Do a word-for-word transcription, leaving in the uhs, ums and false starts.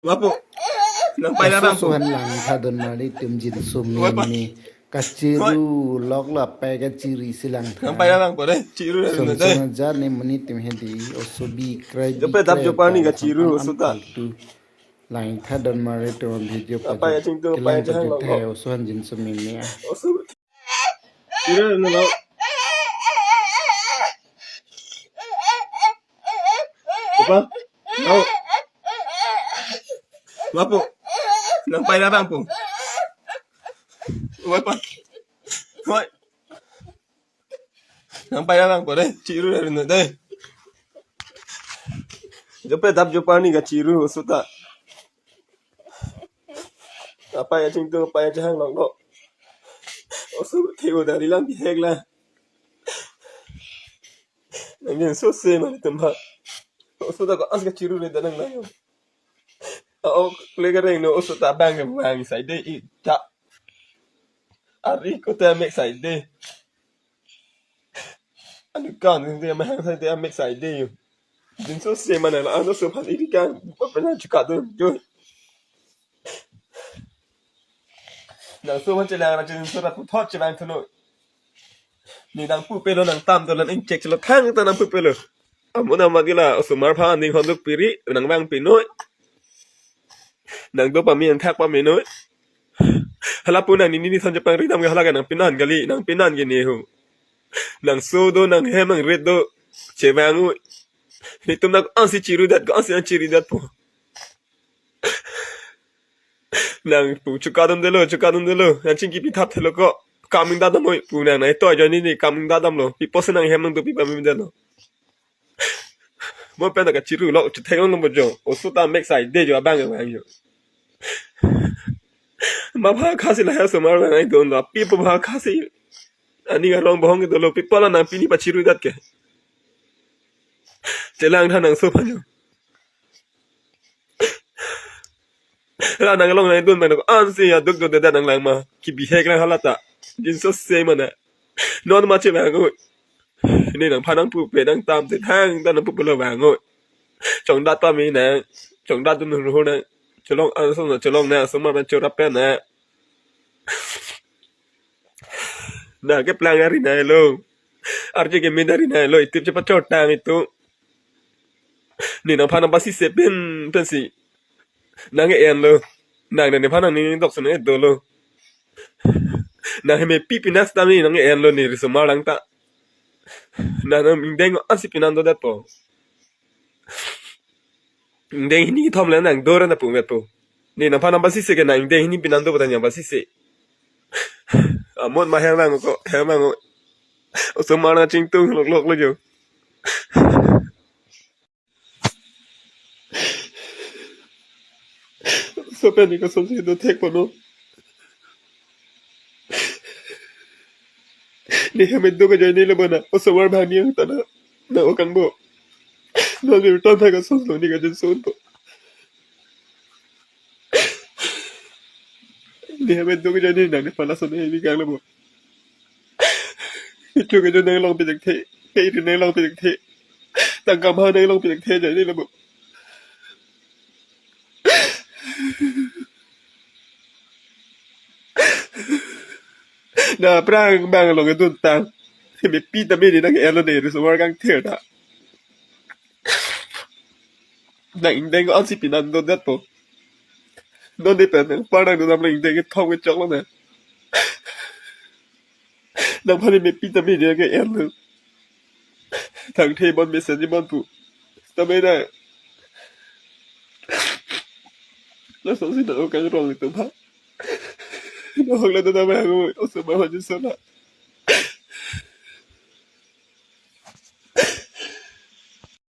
Bapo. Nang pai lang po. Oso Suhan Langtha donmar atum jinso meme kachiru lok la pai kachiri si Langtha. Nang pai lang po dei. Chiru dei. Sum sum ajar ne monit atum hedi oso bi krai bi. Jope dap krai jopa ni ta kachiru, oso ta. Tu Langtha donmar atum video apa pa ya ching tu, apa ya kelang chang jadu lok. Thai oso han jinso meme a. Oso. Chiru na lo. Apa? Lo. Bapo. Nang pai lang po. Bapo. Hoi. Nang pai lang po dei. Chiru dei, dei. Jope dap jopa ni kachiru, oso ta. Apa ya ching tu, apa ya chang lok lo. Oso theo dari lang bihek la. Nang jinso se mane atum ba. Oso ta ko-ansi kachiru dei ta nang lang. O, kule kareng no, oso ta bang bang sai dei i ta. Ari ko ta mek sai dei. Anu kan dei mahang sai dei, mek sai dei yo. Jinso se mane la, ano so phan iri kan, pa pena chuka do jo. Nang so phan chelang ra jinso ra puthot chelang thuno. Ne nang pupe lo, nang tam do, nang ingchek chelo thangta nang pupe lo. Amo na magi la, osomar phan ning honduk piri, nang vang pinoi. Nang do pame, nang thak pame noi. Hala pu nang nini ni son chepangri dam ke hala ke nang pinan kali, nang pinan ke ne ho. Nang so do, nang hem, nang ret do, chevang oi. Netum nang ansi chiru dat, ko ansi nang chiru dat po. Nang pu chuka dun delo, chuka dun delo. Nang chingki pi thap thelo ko. Coming da dam oi, pu nang nai to jo ni ni coming da dam lo. Pi pose nang hem nang do pi pame delo. Mo pen ta kachiru lo, chethek lo mo jo. Oso ta mek sai dei jo abang abang jo. Ma pha khasi la ya osomar bang ai don lo. Pi po pha khasi. Ani arong bohong ke dolo, pi po la nang pini pachiru dat ke. Chelang tha nang so phan jo. La nang long nai dun ma nang ansi ya duk duk de nang lang ma. Ki bihek lang hala ta. Jinso se mane. Non ma chevang oi. Ne nang phan nang pupe nang tam te thangta nang pupe lo vang oi. Chongdat pame nang. Chongdat dun ru nang. Chelong an so na chelong na so ma ban chora pen na. Na keplang ari nai lo. Arje ke min ari nai lo. Itip chepa chotang itu. Ne nang phan nang pasi se pen pensi. Nang en lo. Nang ne phan nang ni dok sene dolo. Nang heme pi pinas tami nang en lo ne risomar lang ta. Nang nang ingdeng ansi pinan do dat po. Ingdeng hini kethom le nang do ra na pu met po. Ne nang phan nang pasi se ke nang ingdeng hini pinan do patan yang pasi se. Amot ma hem vang ko, hem vang ko. Osomar nang chingtung lok lok lo jo. So pen ni ko som si do thek po no. Ne hem do ka jai ni le bona. Osomar bhani ang tana. Na okang bo. Na ni ton thek ka som lo ni ka jin son po. Ne hem do ka jai ni nang ne pala son ni kang le bo. Itu ke jo nang long pejak the. Ke itu nang long pejak the. Tang kam ha nang long pejak the jai ni le bo. Na prang bang long dun tang. Heme pi ta me ni nang elo ne risomar kangthir ta. Nang ingdeng ko ansi pinan do dat po. Non de pen nang par nang do nam nang ingdeng kethom kechok lo ne. Nang phan heme pi ta me ni nang elo. Thang the bon mesen ni bon pu. Ta me na. Laso si na okang rong itu ba. Na hok la ta ta ba ko. Osomar ma jin so na.